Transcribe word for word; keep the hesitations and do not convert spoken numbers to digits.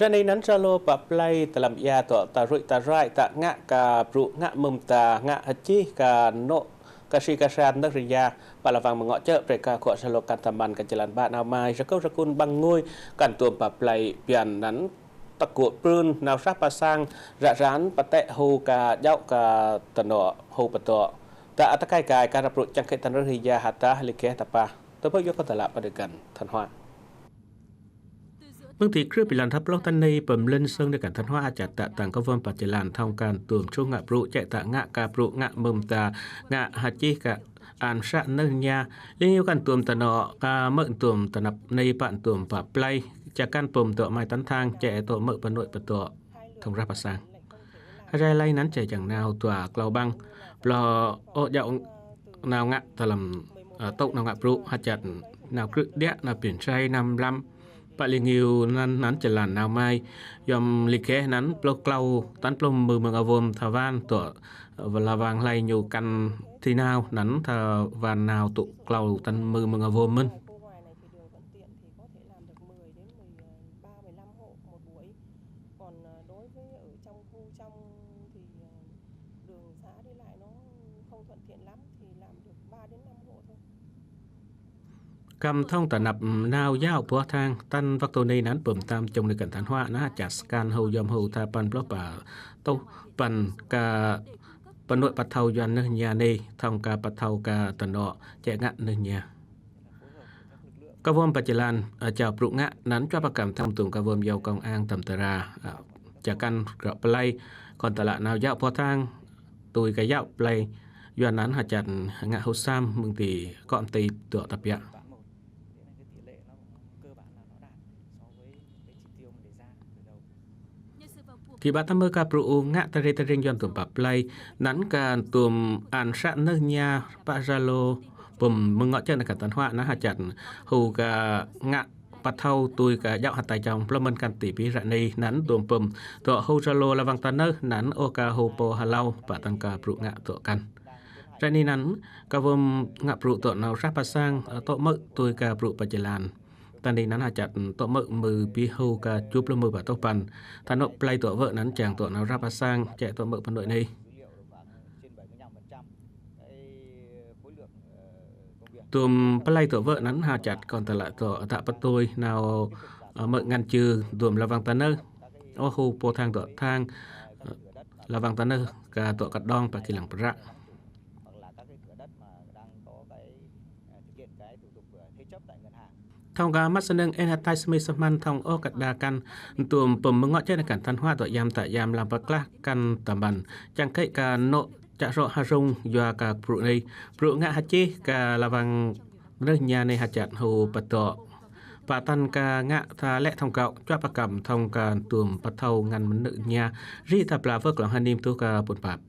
Ră anei anăn Zalo pă plei tơlăm ia dŏ ta ruih ta raih ta ngă ka brŭ ngă mơ̆ng ta ngă hơčih ka nô̆ ka si ka sa nơh rơya pă lŏ wang mơ̆ng ngŏ čơ prei ka kŏ Zalo kăn tơmăn ka jơlan ƀă nao mai rơkâo rơkun ƀăng ngui kăn tuôm pă plei biăn anăn tơgŭ prưn nao sah pă sang ră ran pơtĕ hŭ ka jŏ ka tơnŏ hŭ pơdŏ. Ta atơkai kai ka ră brŭ čang kĕ ta nơh rơya hă ta lĕ kĕ ta pă. Tơpă yua kơ tơlă pă dơgăn than hua. Mơ̆ng ti krư̆ bi lăn thăp lŏ ta anei pơm lĕn sơng dơgăn than hua ačăt ta tăng ka wơm pă jơlan thŏng kăn tuôm čô ngă brŭ čĕ ta ngă ka brŭ ngă mơ̆ng ta ngă hơčih ka an sah nơh rơya. Lĕ ñu kăn tuôm tơnŏ ka mơ̆ tuôm tơnăp anei pă tuôm pă plei čă kăn pơm dŏ mai tăn thang čĕ dŏ mơ̆ pơnô̆ pơdŏ thŏng rah pă sang. Hơrai lei anăn čĕ jang nao dua klâo ƀăng. Ploh ôh jŏ nao ngă tơlăm, ơ, tŭ nao ngă brŭ hơčăt nao krư̆ điă nao pin sai năm lăm. Pă lĕ ñu anăn anăn jơlan nao mai. Yom lĕ kĕ anăn ploh klâo tăn ploh mơ̆ mơ̆ng awôm tha wan dŏ, ơ, lŏ wang hlei ñu kăn ti nao anăn tha wan nao tŭ klâo tăn mơ̆ mơ̆ng awôm mơ̆n. Còn, ờ, đối với ở trong khu trong thì, ờ, đường xã đi lại nó không thuận tiện lắm thì làm được ba đến năm hộ thôi. Kăm thŏng tơnăp nao yao pŏk thang tăn wăk tô anei anăn pơm tam čŏng dơgăn than hua anăn čă scan hŭ yom hŭ tha păn ploh pă tŭ păn ka pơnô̆ pơthâo yuăn nơh rơya anei thŏng ka pơthâo ka tơnŏ čĕ ngă nơh rơya. Ka wơm pă jơlan, ơ, jao brŭ ngă anăn čuă pă kăm thŏng tuôm ka wơm yao kông ang tăm tơra, ơ, čă kăn rŏ plei, kăn tơlă nao yao pŏk thang, tui ka yao plei, yuăn anăn hơčăt ngă hŭ sam mơ̆ng ti kŏ mti dŏ ta biă. Kĭ ƀă ta mơ̆ ka brŭ ngă ta rê ta rêng yuăn tuôm pă plei, anăn kăn tuôm an sah nơh rơya pă Zalo pơm mơ̆ng ngŏ čơ dơgăn than hua anăn hơčăt hŭ ka ngă pơthâo tui ka jŏ hơtai čŏng ploh mơ̆n kăn ti bi ră anei anăn tuôm pơm dŏ hŭ Zalo lŏ wang ta nơh anăn ôh ka hŭ pô hlâo pă tăn ka brŭ ngă dŏ kăn. Ră anei anăn ka wơm ngă brŭ dŏ nao sah pă sang, ơ, dŏ mơ̆ tui ka brŭ pă jơlan. Ta anei anăn hơčăt dŏ mơ̆ mơ̆ bi hŭ ka čup ploh mơ̆ pă tŏ păn. Tơnŏ plei dŏ wơ̆ anăn jang dŏ nao sah pă sang čĕ dŏ mơ̆ pơnô̆ anei. Tuôm plei dŏ wơ̆ anăn hơčăt kăn tơlă dŏ ta pơtui nao, ơ, mơ̆ ngăn čư tuôm lŏ wang ta nơh. Ôh hŭ pô thang dŏ thang, ơ, lŏ wang ta nơh ka dŏ kăt đong pă kĭ lăng prăk. Thŏng ka măt snơ̆ng en hơtai smei smăn thŏng ôh kăt đa kăn tuôm pơm mơ̆ng ngŏ čơ dơgăn than hua dŏ yam ta yam lăm pơklah kăn tơmăn. Čang kĕ ka nô̆ čă rŏ hơrŭng yua ka brŭ anei. Brŭ ngă hơčih ka lŏ wang nơh rơya anei hơčăt hŭ pơdŏ. Pă tăn ka ngă ta lĕ thŏng kŏ čuă pă kăm thŏng kăn tuôm pơthâo ngăn mơnơ̆ rơya. Ri ta pla wơ̆ klŏng hơnim tuh ka pŭn pap.